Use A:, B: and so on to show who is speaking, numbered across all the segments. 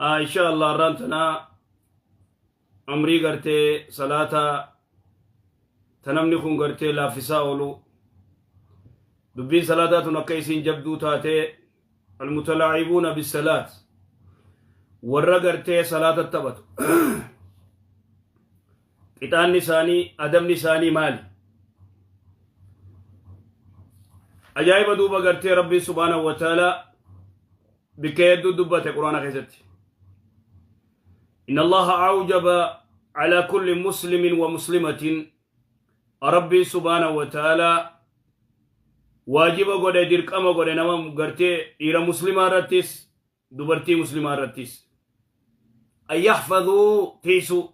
A: Insha Allah arraan tanaa amrii gartee salaata ta namni kun gartee laaffisaa oolu dubbiin salaataa tun akka isiin jabduu taatee almutalaa'ibuuna bisalaat warra gartee salaata taphatu qixaanni isaanii adabni isaanii maali ajaa'iba duuba gartee rabbiin subhaanahu wa ta'aalaa bikka hedduu dubbate quraana keessatti إن الله أوجب على كل مسلم ومسلمة ربي سبحانه وتعالى واجب قد درقم قد نما غرتي إلى مسلمة رتس دبرتي مسلمة رتس أن يحفظوا تيسو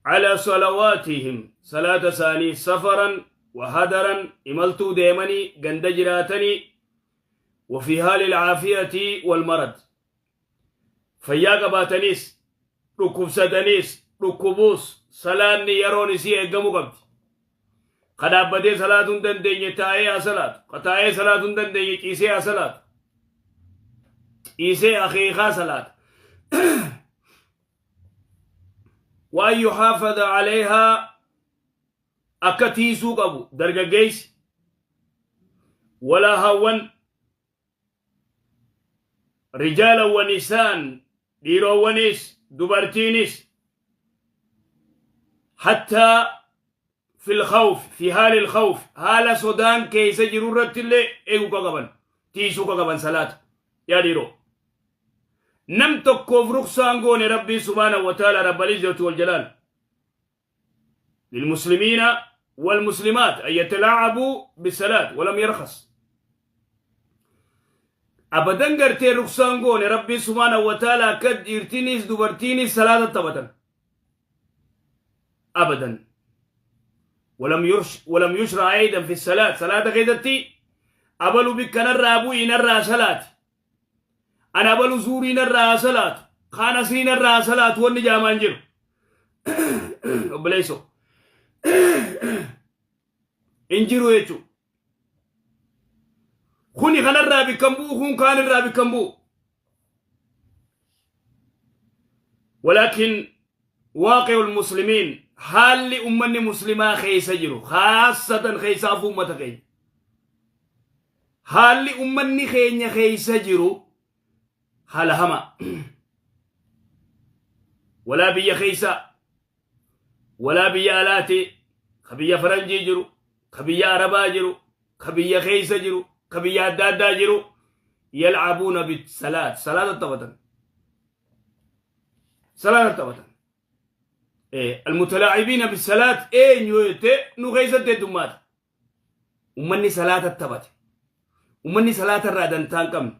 A: على صلواتهم صلاة ثاني سفرا وهدرا إملتو ديمني غندجراتني وفي حال العافية والمرض fayyaa qabaataniis dhukkubsataniis dhukkubuus salaanni yeroon isii eeggamuu qabdi. Ka dhaabbatee salaatuu hin dandeenye taa'ee haa salaatu. Ka taa'ee salaatuu hin dandeenye ciisee haa salaatu. Ciisee akeekaa salaata. Waan yuhaafada aleehaa akka tiisuu qabu dargaggeessi walaa hawwan rijaala wa nisaan dhiirowwanis dubartiinis hattaa fil khawf fi haali lkhawf haala sodaan keessa jiru irratti illee eeguu ka qaban tiisuu ka qaban salaata yaa dhiiroo nam tokkoof ruksaan goone rabbiin subhaanahu wa ta'ala rabbal izzati wal jalaal للمسلمين والمسلمات أن يتلاعبوا بالصلاة ولم يرخص أبدا قرتي رخصان قوني ربي سبحانه وتعالى كد إرتينيس دبرتينيس صلاة تبتا أبدا ولم يرش ولم يشرع أيضا في الصلاة صلاة غيدتي أبلو بك نرى أبوي نرى صلاة أنا أبلو زوري نرى صلاة خانسي نرى صلاة والنجامان جرو obboleessoo hin jiru jechuudha. Kuni kanarraa bikkan bu'u kun kaanirraa bikkan bu'u. Walaakin waaqi'ul muslimiin haalli ummanni muslimaa keessa jiru khaasatan keessaafuu ummata keenya. Haalli ummanni keenya keessa jiru haala hamaa. Walaa biyya keessa walaa biyya alaati ka biyya faranjii jiru ka biyya arabaa jiru ka biyya keessa jiru ka biyya adda addaa jiru yalcabuuna bisalaat salaata taphatan salaata taphatan almutalaacibiina bisalaat eenyu jette nu keessatti heddummaata Ummanni salaata taphate. Ummanni salaata irraa dantaa hin qabne.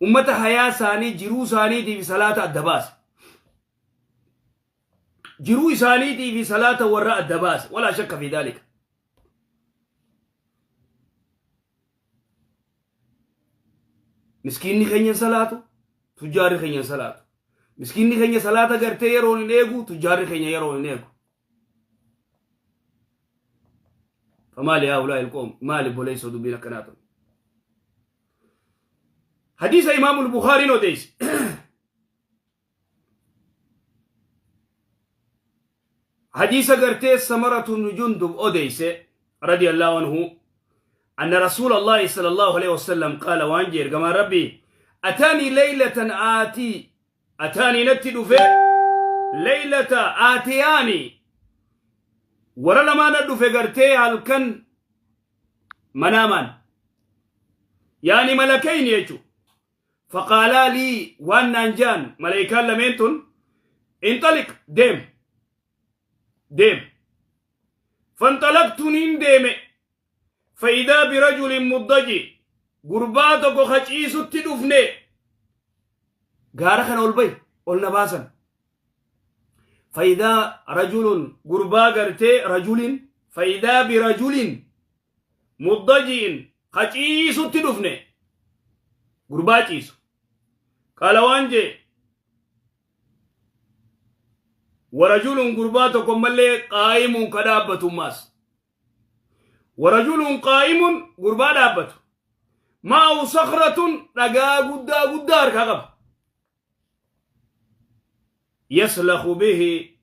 A: Ummata hayaa isaanii jiruu isaaniitii fi salaata adda baase. Jiruu isaaniitii fi salaata warra adda baase. Walaa shakka fi daalika. Miskiinni keenya hin salaatu, tujjaarri keenya hin salaatu. Miskiinni keenya salaata gartee yeroon hin eegu, tujjaarri keenya yeroon hin eegu. فما لهؤلاء القوم ما لبوليس دبين كناتهم حديث إمام البخاري نوديس حديث قرتي سمرة بن جندب أوديس رضي الله عنه أن رسول الله صلى الله عليه وسلم قال وانجير كما ربي أتاني ليلة آتي Ataanii natti dhufe leeylata aatiyaani warra lamaa na dhufe gartee halkan manaamaan yaani malakayni jechuudha. Faqaalaa lii waan naan jaan maleekaan lameen tun inxaliq deem deem fanxalaqtu niin deeme Fa'idaa birajulin muddaji gurbaa tokko ka ciisutti dhufne gaara kana ol bahi ol na baasan. Fa'idaa rajulun gurbaa gartee rajulin fa'idaa birajulin muddajiin ka ciisutti dhufne gurbaa ciisu. Qaala waan jee warajulun gurbaa tokko mallee qaa'imuun ka dhaabbatummaas. Warajulun qaa'imun gurbaa dhaabbatu. Ma'ahu sakratun dhagaa guddaa guddaa harkaa qaba. Yaslakhu bihi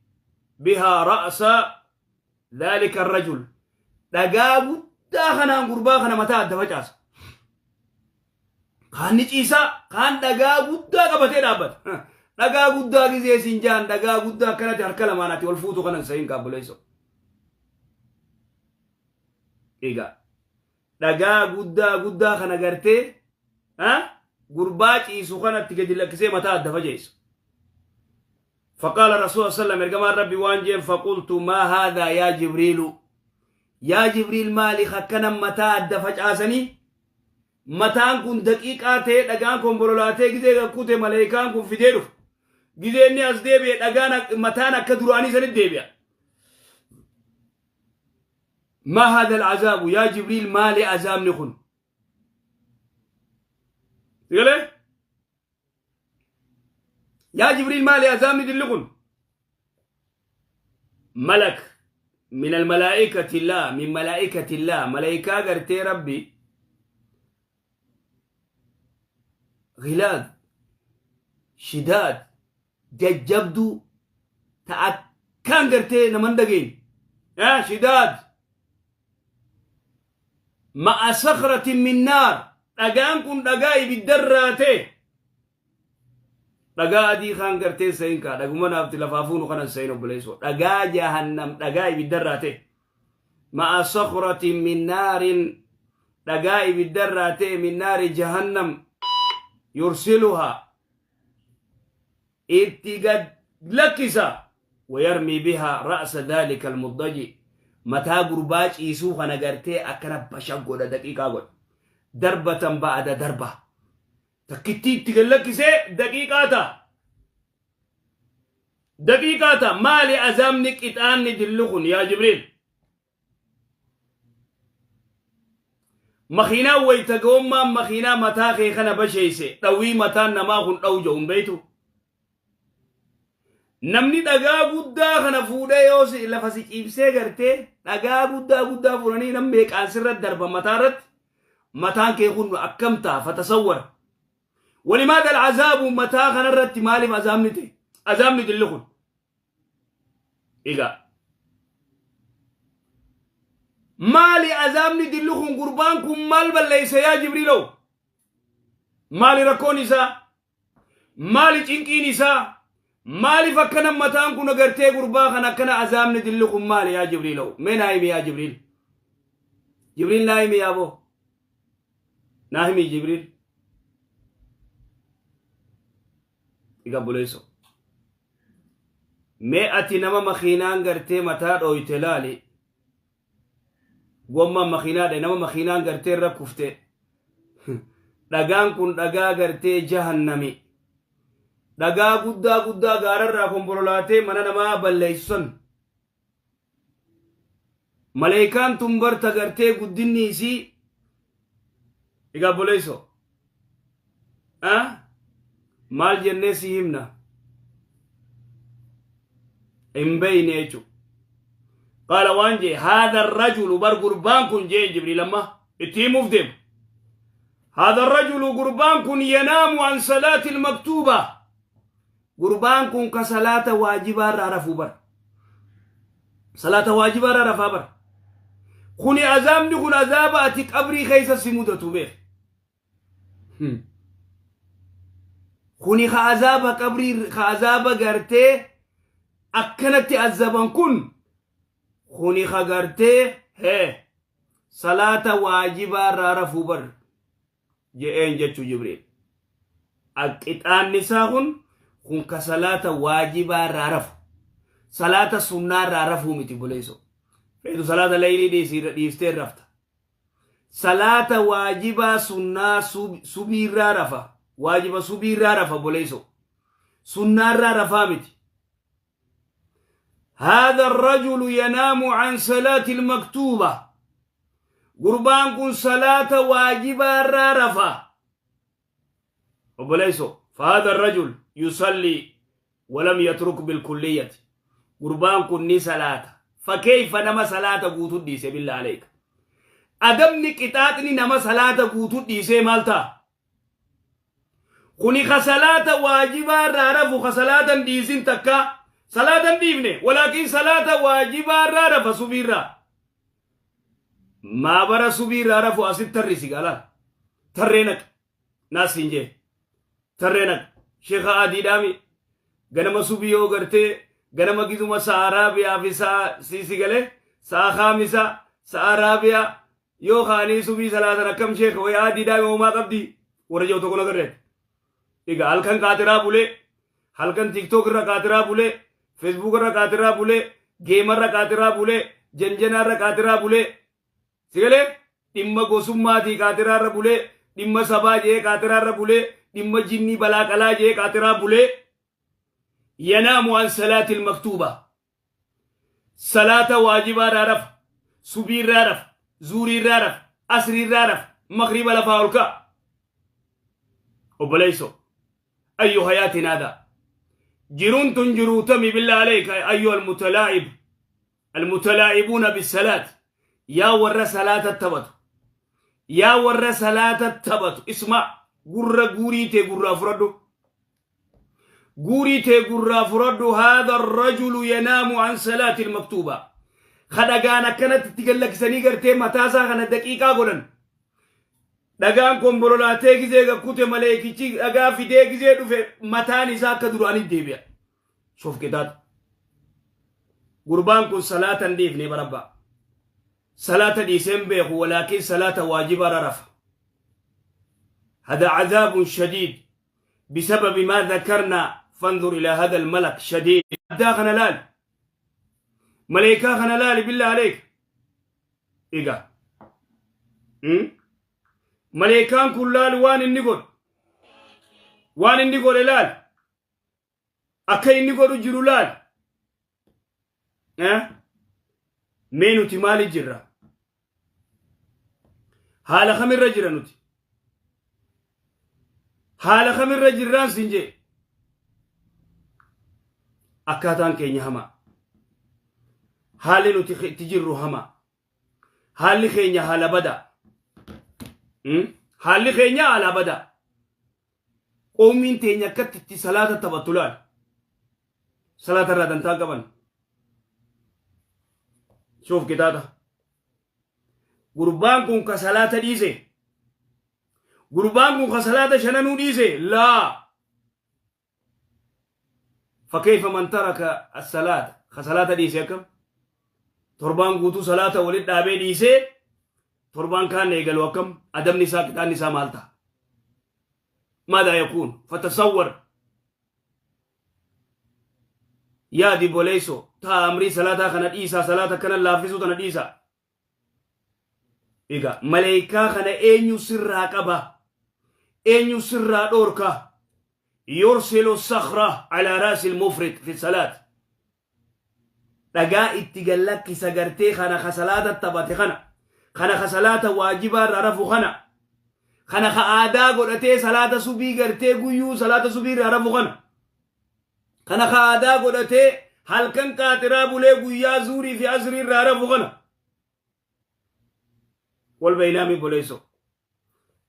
A: bihaa ra'sa dhaalika arrajul. Dhagaa guddaa kanaan gurbaa kana mataa adda facaasa. Kaan ni ciisaa, kaan dhagaa guddaa qabatee dhaabbata. Dhagaa guddaa gizee siin jaan dhagaa guddaa akkanatti harka lamaan ati ol fuutu kanan sahin kaabboleessoo. Egaa dhagaa guddaa guddaa kana gartee gurbaa ciisu kanatti gadi lakkisee mataa adda faceessa. فقال الرسول صلى الله عليه وسلم ergamaan Rabbi waan jeen فقلت ما هذا يا جبريل yaa Jibriil maali akkana mataa adda facaasanii mataan kun daqiiqaa ta'ee dhagaan kun bololaatee gizee gakkute maleekaan kun fidee dhufu gizee inni as deebi'e dhagaan mataan akka duraanii sanitti deebi'a. ما هذا العذاب يا جبريل maali azaabni kun Galee? Yaa Jibriil maali azaabni dilli kun? ملك من الملائكة الله من ملائكة الله ملائكة gartee Rabbi غلاظ شداد jajjabduu ta akkaan gartee naman dhageenye شداد مع صخرة من نار dhagaan kun dhagaa ibiddarraa ta'e dhagaa adii kaan gartee sayin kaa dhaguma naafti lafaa fuunu kanan sayin obboleessoo dhagaa jahannam dhagaa ibiddarraa ta'e مع صخرة من نار dhagaa ibiddarraa ta'e من نار جهنم يرسلها itti gad lakkisa ويرمي بها رأس ذلك المضطجع mataa gurbaa ciisuu kana gartee akkana bashaq godha daqiiqaa godha ضربة بعد ضربة takkittii itti gad lakkisee daqiiqaa ta'a daqiiqaa ta'a maali azaabni qixaanni dilli kun yaa Jibriil makiinaa wayta goommaan makiinaa mataa kee kana basheeyse dhawii mataan namaa kun dhawu jedhu hin beeytu Namni dhagaa guddaa kana fuudhee yoo si lafa si ciibsee gartee dhagaa guddaa guddaa fuudhanii nam meeqaan sirra darba mataa irratti mataan kee kun akkam ta'a فتصور ولماذا العذاب mataa kana irratti maaliif azaabni ta'e azaabni dilli kun egaa maali azaabni dilli kun gurbaan kun maal balleeyse yaa Jibriiloo maali rakkoon isaa Maali cinqiin isaa? Maaliif akkana mataan kun agartee gurbaa kan akkana azaabni dilli kun maali yaa Jibriiloo? Mee naa himi yaa Jibriil. Jibriil naa himi yaaboo. Naa himi Jibriil. Egaa buleessoo. Mee ati nama makiinaan gartee mataa dhooyte laali. Gommaan makiinaa dhe nama makiinaan gartee irra kufte. Dhagaan kun dhagaa gartee jahannami. Dhagaa guddaa guddaa gaararraa kombololaatee mana namaa balleessu san. Maleekaan tun barta gartee guddinni isii egaa obboleessoo. Maal jennee si himna? Hin beeyne jechuudha. قال waan jee هذا الرجل bar gurbaan kun jee Jibriil amma itti himuuf deema. هذا الرجل gurbaan kun ينام عن صلاة المكتوبة gurbaan kun ka salaata waajibaa irraa rafuu bar salaata waajibaa irraa rafaa bar kuni azaabni kun azaaba ati qabrii keessa si mudatu beek kuni ka azaaba qabrii ka azaaba gartee akkanatti azaban kun kuni ka gartee hee salaata waajibaa irraa rafuu bar je'een jechuu Jibriil. Qixaanni isaa kun kun ka salaata waajibaa irraa rafu. Salaata sunnaa irraa rafuu miti buleessoo. Feetu salaata leeylii dhiisii dhiiftee rafta. Salaata waajibaa sunnaa subii irraa rafa. Waajiba subii irraa rafa buleessoo. Sunnaa irraa rafaa miti. هذا الرجل ينام عن صلاة المكتوبة gurbaan kun salaata waajibaa irraa rafa obboleesso فهذا الرجل يصلي ولم يترك بالكلية gurbaan kun ni salaata فكيف nama salaata guutuu dhiise بالله عليك adabni qixaaxni nama salaata guutuu dhiisee maal ta'a Kuni ka salaata waajibaa irraa rafu, ka salaata hin dhiisin takka salaata hin dhiifne, walaakin salaata waajibaa irraa rafa. Subiirraa maabara subiirraa rafu asitti tarrisi galaan tarree naqi naas hin jee tarree naqi. Sheekha adiidhaami ganama subii yoo gartee ganama gizuma sa'a raabiyaa fi sa'a siisi galee sa'a kaamisa sa'a raabiyaa yoo kaanii subii salaatan akkam sheekha wayi adiidhaami homaa qabdi warra jiru tokko nagarreetti. Egaa halkan qaatiraa bulee, halkan TikTok irra qaatiraa bulee, Facebook irra qaatiraa bulee, geema irra qaatiraa bulee, janjanaa irra qaatiraa bulee, sigalee dhimma gosummaatii qaatiraa irra bulee, dhimma sabaa jee qaatiraa irra bulee, dhimma jinnii balaa qalaa jee qaatiraa bulee, yanaamu an salaatil maktuuba. Salaata waajibaa irraa rafa, subii irraa rafa, zuurii irraa rafa, asrii irraa rafa, magriiba lafaa ol ka'a. Obboleessoo, ayyu hayaatiin aadaa. Jiruun tun jiruu tami billaa aleeka ayyu almutalaa'ib almutalaa'ibuuna bisalaat, yaa warra salaata taphatu, yaa warra salaata taphatu, isma gurra guurii tee gurraa fudhadhu, guurii tee gurraa fudhadhu. Haadha arrajulu yanaamu an salaati almaktuuba, ka dhagaan akkanatti itti gallakkisanii gartee mataasaa kana daqiiqaa godhan, dhagaan konbololaatee gizee gakkute, maleekichi dhagaa fidee gizee dhufe mataan isaa akka duraanii deebi'a. Shoof qixaaxa. Gurbaan kun salaata hin dhiifne barabbaa. Salaata dhiisee hin beeku, walaakin salaata waajibaa rarafa. Hada cadaabun shadiid bisababi maa dhakarnaa, fanzur ilaa hada almalak shadiid. Addaa kana laali. Maleekaa kana laali billaa aleek. Egaa. Maleekaan kun laali waan inni godhu. Waan inni godhe laali. Akka inni godhu jiru laali. Mee nuti maali jirra? Haala kamirra jira nuti? Haala kamirra jirraan sin jee? Akkaataan keenya hamaa. Haalli nuti itti jirru hamaa. Haalli keenya haala badaa. Haalli keenya haala badaa. Qoomiin teenya akkatti itti salaata taphattu laal. Salaata irraa dantaa qaban. Shuuf qixaaxa. Gurbaan kun ka salaata dhiise. Gurbaan kun ka salaata shananuu dhiise. Laa. Fakkeeffa man taraka as-salaata. Ka salaata dhiise akkam? Torbaan guutuu salaata walitti dhaabee dhiisee torbaan kaan eegalu akkam? Adabni isaa, qixaanni isaa maal ta'a? Maadaa yakuun? Fatasawwar. Yaadi boleessoo taa amrii salaataa kana dhiisaa, salaata kana laaffisuu tana dhiisaa. Egaa maleekaa kana eenyu sirraa qaba? Eenyu sirraa dhoorka? Yursilu sakhra ala raasi mufrit fi salaat. Dhagaa itti gallakkisa gartee kana ka salaata taphate kana, kana ka salaata waajibaa irraa rafu kana, kana ka aadaa godhatee salaata subii gartee guyyuu salaata subii irraa rafu kana, kana ka aadaa godhatee halkan qaaxiraa bulee guyyaa zuurii fi asrii irraa rafu kana. Wal baynaami boleeso.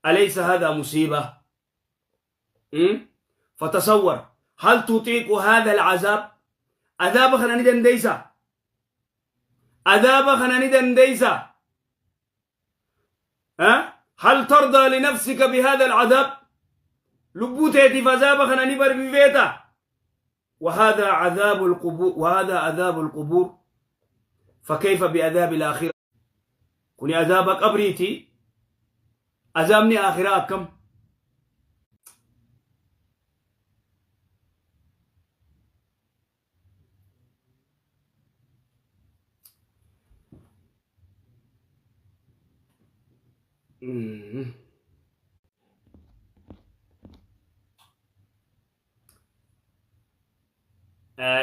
A: Alaysa hada musiiba? Fatasawwar, hal tutiiqu hada alcazaab? Azaaba kana ni dandeeysa? Azaaba kana ni dandeeysa? Hal tardaa linafsika bihada alcadaab? Lubbuu teetiif azaaba kana ni barfifeeta? وهذا عذاب القبور، وهذا عذاب القبور، فكيف بعذاب الآخرة؟ كوني عذاب قبريتي، عذابني آخرة كم؟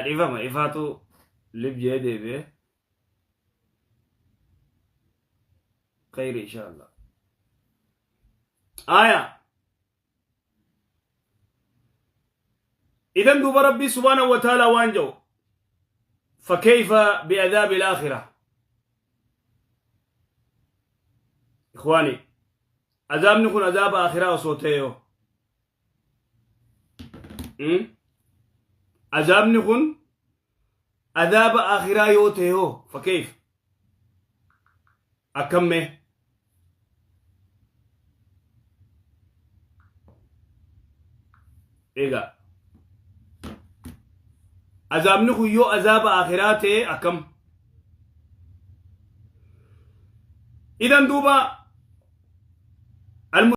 A: Dhiifama, ifaatu lib jee deebi'e. Khayri insha Allah. Aya. Idan duuba Rabbii subhaanahu wa ta'ala waan jedhu, fakkeeyfa bi'adaabi al-aakhira. Ikhwaani, azaabni kun azaaba akhiraa osoo ta'e yoo Azaabni kun azaaba akhiraa yoo ta'e hoo fakkeef akkam mee? Egaa azaabni kun yoo azaaba akhiraa ta'e akkam? Idan duuba.